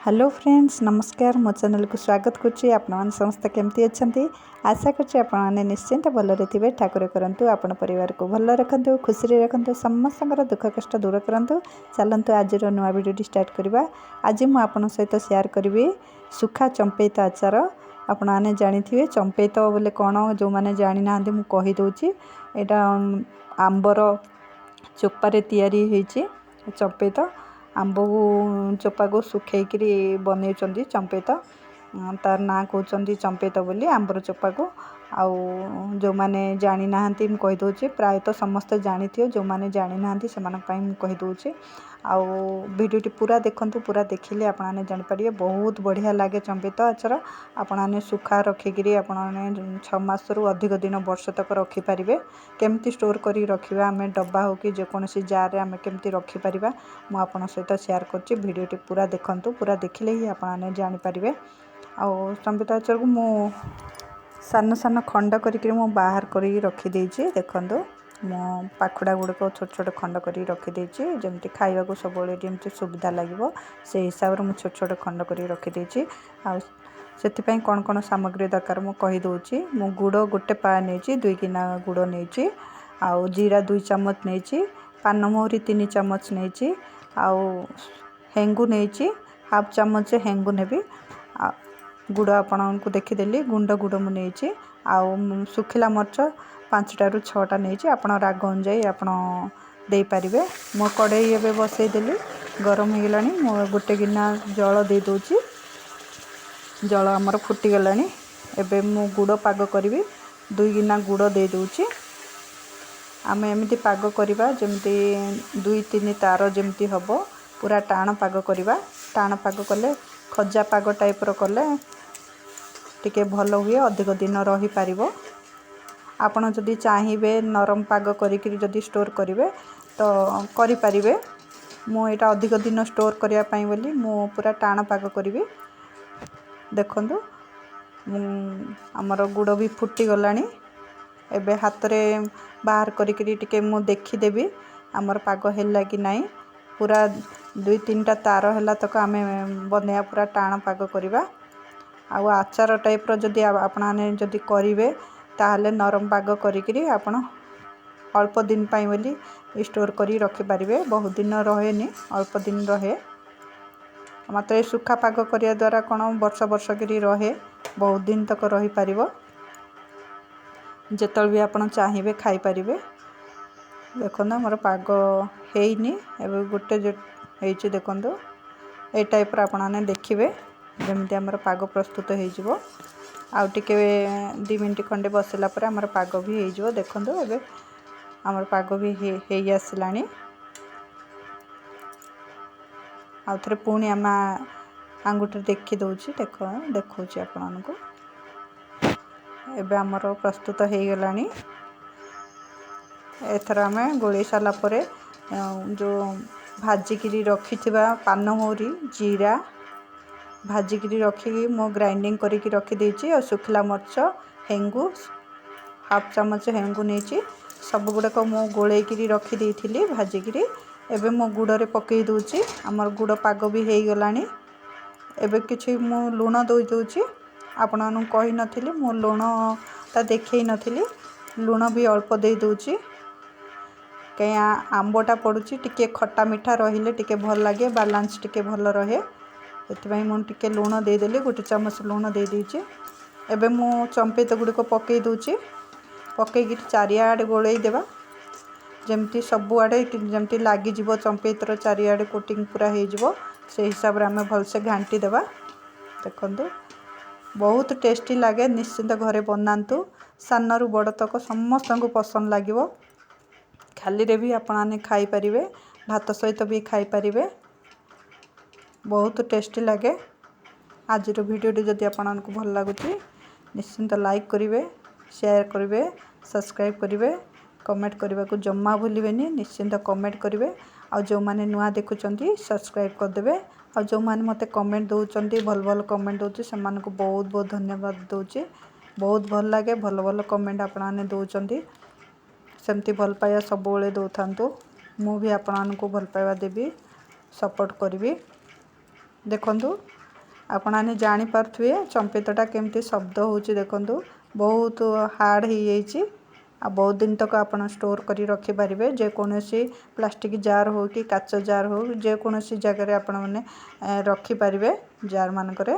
Hello friends, ନମସ୍କାର। ମୋ ଚ୍ୟାନେଲକୁ ସ୍ୱାଗତ କରୁଛି। ଆପଣମାନେ ସମସ୍ତେ କେମିତି ଅଛନ୍ତି? ଆଶା କରୁଛି ଆପଣମାନେ ନିଶ୍ଚିନ୍ତ ଭଲରେ ଥିବେ। ଠାକୁର କରନ୍ତୁ ଆପଣ ପରିବାରକୁ ଭଲ ରଖନ୍ତୁ, ଖୁସିରେ ରଖନ୍ତୁ, ସମସ୍ତଙ୍କର ଦୁଃଖ କଷ୍ଟ ଦୂର କରନ୍ତୁ। ଚାଲନ୍ତୁ, ଆଜିର ନୂଆ ଭିଡ଼ିଓଟି ଷ୍ଟାର୍ଟ କରିବା। ଆଜି ମୁଁ ଆପଣଙ୍କ ସହିତ ସେୟାର କରିବି ଶୁଖା ଚମ୍ପେଇତ ଆଚାର। ଆପଣମାନେ ଜାଣିଥିବେ ଚମ୍ପେଇତ ବୋଲେ କ'ଣ। ଯେଉଁମାନେ ଜାଣିନାହାନ୍ତି, ମୁଁ କହିଦେଉଛି। ଏଇଟା ଆମ୍ବର ଚୋପାରେ ତିଆରି ହେଇଛି ଚମ୍ପେଇତ। ଆମ୍ବକୁ ଚୋପାକୁ ଶୁଖେଇକିରି ବନେଇଛନ୍ତି ଚମ୍ପେଇତ। ତାର ନାଁ କହୁଛନ୍ତି ଚମ୍ପେଇତ ବୋଲି ଆମ୍ବର ଚୋପାକୁ। ଆଉ ଯେଉଁମାନେ ଜାଣିନାହାନ୍ତି, ମୁଁ କହିଦେଉଛି। ପ୍ରାୟତଃ ସମସ୍ତେ ଜାଣିଥିବେ। ଯେଉଁମାନେ ଜାଣିନାହାନ୍ତି, ସେମାନଙ୍କ ପାଇଁ ମୁଁ କହିଦେଉଛି। ଆଉ ଭିଡ଼ିଓଟି ପୁରା ଦେଖନ୍ତୁ। ପୁରା ଦେଖିଲେ ଆପଣମାନେ ଜାଣିପାରିବେ। ବହୁତ ବଢ଼ିଆ ଲାଗେ ଚମ୍ପେଇତ ଆଚାର। ଆପଣମାନେ ଶୁଖା ରଖିକିରି ଆପଣମାନେ 6 ମାସରୁ ଅଧିକ ଦିନ, ବର୍ଷ ତକ ରଖିପାରିବେ। କେମିତି ଷ୍ଟୋର୍ କରିକି ରଖିବା, ଆମେ ଡବା ହେଉ କି ଯେକୌଣସି ଜାର୍ରେ ଆମେ କେମିତି ରଖିପାରିବା, ମୁଁ ଆପଣଙ୍କ ସହିତ ସେୟାର କରୁଛି। ଭିଡ଼ିଓଟି ପୁରା ଦେଖନ୍ତୁ। ପୁରା ଦେଖିଲେ ହିଁ ଆପଣମାନେ ଜାଣିପାରିବେ। ଆଉ ଚମ୍ପେଇତ ଆଚାରକୁ ମୁଁ ସାନ ସାନ ଖଣ୍ଡ କରିକିରି ମୁଁ ବାହାର କରିକି ରଖିଦେଇଛି। ଦେଖନ୍ତୁ, ମୁଁ ପାଖୁଡ଼ା ଗୁଡ଼ିକ ଛୋଟ ଛୋଟ ଖଣ୍ଡ କରିକି ରଖିଦେଇଛି। ଯେମିତି ଖାଇବାକୁ ସବୁବେଳେ ଯେମିତି ସୁବିଧା ଲାଗିବ, ସେଇ ହିସାବରେ ମୁଁ ଛୋଟ ଛୋଟ ଖଣ୍ଡ କରିକି ରଖିଦେଇଛି। ଆଉ ସେଥିପାଇଁ କ'ଣ କ'ଣ ସାମଗ୍ରୀ ଦରକାର, ମୁଁ କହିଦେଉଛି। ମୁଁ ଗୁଡ଼ ଗୋଟେ ପା ନେଇଛି, 2 ଗିନା ଗୁଡ଼ ନେଇଛି। ଆଉ ଜିରା 2 ଚାମଚ ନେଇଛି, ପାନମହୁରି 3 ଚାମଚ ନେଇଛି, ଆଉ ହେଙ୍ଗୁ ନେଇଛି, ହାଫ୍ ଚାମଚ ହେଙ୍ଗୁ ନେବି। ଆଉ ଗୁଡ଼ ଆପଣଙ୍କୁ ଦେଖିଦେଲି, ଗୁଣ୍ଡ ଗୁଡ଼ ମୁଁ ନେଇଛି। ଆଉ ଶୁଖିଲା ମରିଚ 5ଟାରୁ 6ଟା ନେଇଛି। ଆପଣ ରାଗ ଅନୁଯାୟୀ ଆପଣ ଦେଇପାରିବେ। ମୋ କଡ଼େଇ ଏବେ ବସେଇଦେଲି, ଗରମ ହେଇଗଲାଣି। ମୁଁ ଗୋଟେ ଗିନା ଜଳ ଦେଇଦେଉଛି। ଜଳ ଆମର ଫୁଟିଗଲାଣି। ଏବେ ମୁଁ ଗୁଡ଼ ପାଗ କରିବି। 2 ଗିନା ଗୁଡ଼ ଦେଇଦେଉଛି। ଆମେ ଏମିତି ପାଗ କରିବା ଯେମିତି 2 3 ତାର ଯେମିତି ହେବ, ପୁରା ଟାଣ ପାଗ କରିବା। ଟାଣ ପାଗ କଲେ, ଖଜା ପାଗ ଟାଇପ୍ର କଲେ ଟିକେ ଭଲ ହୁଏ, ଅଧିକ ଦିନ ରହିପାରିବ। ଆପଣ ଯଦି ଚାହିଁବେ, ନରମ ପାଗ କରିକିରି ଯଦି ଷ୍ଟୋର୍ କରିବେ ତ କରିପାରିବେ। ମୁଁ ଏଇଟା ଅଧିକ ଦିନ ଷ୍ଟୋର୍ କରିବା ପାଇଁ ବୋଲି ମୁଁ ପୁରା ଟାଣ ପାଗ କରିବି। ଦେଖନ୍ତୁ, ମୁଁ ଆମର ଗୁଡ଼ ବି ଫୁଟିଗଲାଣି। ଏବେ ହାତରେ ବାହାର କରିକିରି ଟିକେ ମୁଁ ଦେଖିଦେବି ଆମର ପାଗ ହେଲା କି ନାହିଁ। ପୁରା 2 3ଟା ତାର ହେଲା ତକ ଆମେ ବନେଇବା, ପୁରା ଟାଣ ପାଗ କରିବା। ଆଉ ଆଚାର ଟାଇପ୍ର ଯଦି ଆପଣମାନେ ଯଦି କରିବେ, ତାହେଲେ ନରମ ପାଗ କରିକିରି ଆପଣ ଅଳ୍ପ ଦିନ ପାଇଁ ବୋଲି ଷ୍ଟୋର୍ କରି ରଖିପାରିବେ। ବହୁତ ଦିନ ରହେନି, ଅଳ୍ପ ଦିନ ରହେ। ମାତ୍ର ଏ ଶୁଖା ପାଗ କରିବା ଦ୍ୱାରା କ'ଣ ବର୍ଷ ବର୍ଷ କରି ରହେ, ବହୁତ ଦିନ ତକ ରହିପାରିବ। ଯେତେବେଳେ ବି ଆପଣ ଚାହିଁବେ, ଖାଇପାରିବେ। ଦେଖନ୍ତୁ, ଆମର ପାଗ ହେଇନି, ଏବେ ଗୋଟେ ହେଇଛି। ଦେଖନ୍ତୁ, ଏଇ ଟାଇପ୍ର ଆପଣମାନେ ଦେଖିବେ ଯେମିତି ଆମର ପାଗ ପ୍ରସ୍ତୁତ ହେଇଯିବ। ଆଉ ଟିକେ 2 ମିନିଟ୍ ଖଣ୍ଡେ ବସିଲା ପରେ ଆମର ପାଗ ବି ହେଇଯିବ। ଦେଖନ୍ତୁ, ଏବେ ଆମର ପାଗ ବି ହେଇ ଆସିଲାଣି। ଆଉ ଥରେ ପୁଣି ଆମେ ଆଙ୍ଗୁଠିରେ ଦେଖିଦେଉଛି। ଦେଖ, ଦେଖାଉଛି ଆପଣମାନଙ୍କୁ। ଏବେ ଆମର ପ୍ରସ୍ତୁତ ହେଇଗଲାଣି। ଏଥର ଆମେ ଗୋଳେଇ ସାରିଲା ପରେ ଯେଉଁ ଭାଜିକିରି ରଖିଥିବା ପାନମହୁରି, ଜିରା ଭାଜିକିରି ରଖିକି ମୁଁ ଗ୍ରାଇଣ୍ଡିଙ୍ଗ କରିକି ରଖିଦେଇଛି। ଆଉ ଶୁଖିଲା ମରିଚ, ହେଙ୍ଗୁ, ହାଫ୍ ଚାମଚ ହେଙ୍ଗୁ ନେଇଛି। ସବୁଗୁଡ଼ାକ ମୁଁ ଗୋଳେଇକିରି ରଖିଦେଇଥିଲି ଭାଜିକିରି। ଏବେ ମୁଁ ଗୁଡ଼ରେ ପକାଇ ଦେଉଛି। ଆମର ଗୁଡ଼ ପାଗ ବି ହେଇଗଲାଣି। ଏବେ କିଛି ମୁଁ ଲୁଣ ଦେଇ ଦେଉଛି। ଆପଣମାନଙ୍କୁ କହିନଥିଲି, ମୁଁ ଲୁଣଟା ଦେଖେଇ ନଥିଲି। ଲୁଣ ବି ଅଳ୍ପ ଦେଇଦେଉଛି, କାହିଁ ଆମ୍ବଟା ପଡ଼ୁଛି, ଟିକେ ଖଟା ମିଠା ରହିଲେ ଟିକେ ଭଲ ଲାଗେ, ବାଲାନ୍ସ ଟିକେ ଭଲ ରହେ। ସେଥିପାଇଁ ମୁଁ ଟିକେ ଲୁଣ ଦେଇଦେଲି। 1 ଚାମଚ ଲୁଣ ଦେଇଦେଇଛି। ଏବେ ମୁଁ ଚମ୍ପେଇତ ଗୁଡ଼ିକ ପକାଇ ଦେଉଛି। ପକାଇକି ଚାରିଆଡ଼େ ଗୋଳେଇ ଦେବା, ଯେମିତି ସବୁଆଡ଼େ ଯେମିତି ଲାଗିଯିବ। ଚମ୍ପେଇତର ଚାରିଆଡ଼େ କୋଟିଂ ପୁରା ହେଇଯିବ, ସେଇ ହିସାବରେ ଆମେ ଭଲସେ ଘାଣ୍ଟି ଦେବା। ଦେଖନ୍ତୁ, ବହୁତ ଟେଷ୍ଟି ଲାଗେ। ନିଶ୍ଚିନ୍ତ ଘରେ ବନାନ୍ତୁ। ସାନରୁ ବଡ଼ ତକ ସମସ୍ତଙ୍କୁ ପସନ୍ଦ ଲାଗିବ। ଖାଲିରେ ବି ଆପଣମାନେ ଖାଇପାରିବେ, ଭାତ ସହିତ ବି ଖାଇପାରିବେ। ବହୁତ ଟେଷ୍ଟି ଲାଗେ। ଆଜିର ଭିଡ଼ିଓଟି ଯଦି ଆପଣଙ୍କୁ ଭଲ ଲାଗୁଛି, ନିଶ୍ଚିନ୍ତ ଲାଇକ୍ କରିବେ, ସେୟାର କରିବେ, ସବସ୍କ୍ରାଇବ୍ କରିବେ। କମେଣ୍ଟ କରିବାକୁ ଜମା ଭୁଲିବେନି। ନିଶ୍ଚିନ୍ତ କମେଣ୍ଟ କରିବେ। ଆଉ ଯେଉଁମାନେ ନୂଆ ଦେଖୁଛନ୍ତି, ସବସ୍କ୍ରାଇବ୍ କରିଦେବେ। ଆଉ ଯେଉଁମାନେ ମୋତେ କମେଣ୍ଟ ଦେଉଛନ୍ତି, ଭଲ ଭଲ କମେଣ୍ଟ ଦେଉଛି, ସେମାନଙ୍କୁ ବହୁତ ବହୁତ ଧନ୍ୟବାଦ ଦେଉଛି। ବହୁତ ଭଲ ଲାଗେ, ଭଲ ଭଲ କମେଣ୍ଟ ଆପଣମାନେ ଦେଉଛନ୍ତି। ସେମିତି ଭଲ ପାଇବା ସବୁବେଳେ ଦେଉଥାନ୍ତୁ। ମୁଁ ବି ଆପଣମାନଙ୍କୁ ଭଲ ପାଇବା ଦେବି, ସପୋର୍ଟ କରିବି। ଦେଖନ୍ତୁ, ଆପଣମାନେ ଜାଣିପାରୁଥିବେ ଚମ୍ପିତଟା କେମିତି ଶବ୍ଦ ହେଉଛି। ଦେଖନ୍ତୁ, ବହୁତ ହାର୍ଡ଼ ହେଇଯାଇଛି ଆଉ ବହୁତ ଦିନ ତକ ଆପଣ ଷ୍ଟୋର୍ କରି ରଖିପାରିବେ। ଯେକୌଣସି ପ୍ଲାଷ୍ଟିକ୍ ଜାର୍ ହେଉ କି କାଚ ଜାର୍ ହେଉ, ଯେକୌଣସି ଜାଗାରେ ଆପଣମାନେ ରଖିପାରିବେ ଜାର୍ ମାନଙ୍କରେ।